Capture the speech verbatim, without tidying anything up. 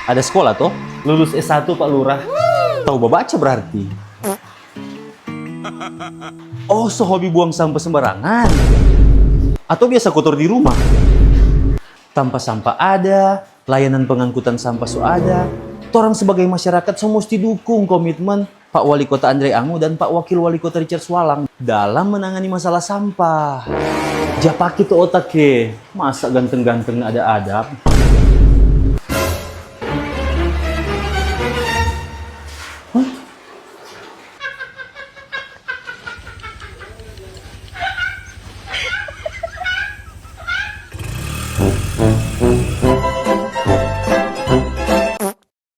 Ada sekolah to? Lulus S satu Pak Lurah. Tahu babaca berarti. Oh, so hobi buang sampah sembarangan? Atau biasa kotor di rumah? Tampa sampah ada, layanan pengangkutan sampah so ada. Torang sebagai masyarakat so musti dukung komitmen Pak Wali Kota Andre Ango dan Pak Wakil Wali Kota Richard Swalang dalam menangani masalah sampah. Ja pake tu otak ke, masa ganteng-ganteng ada adab?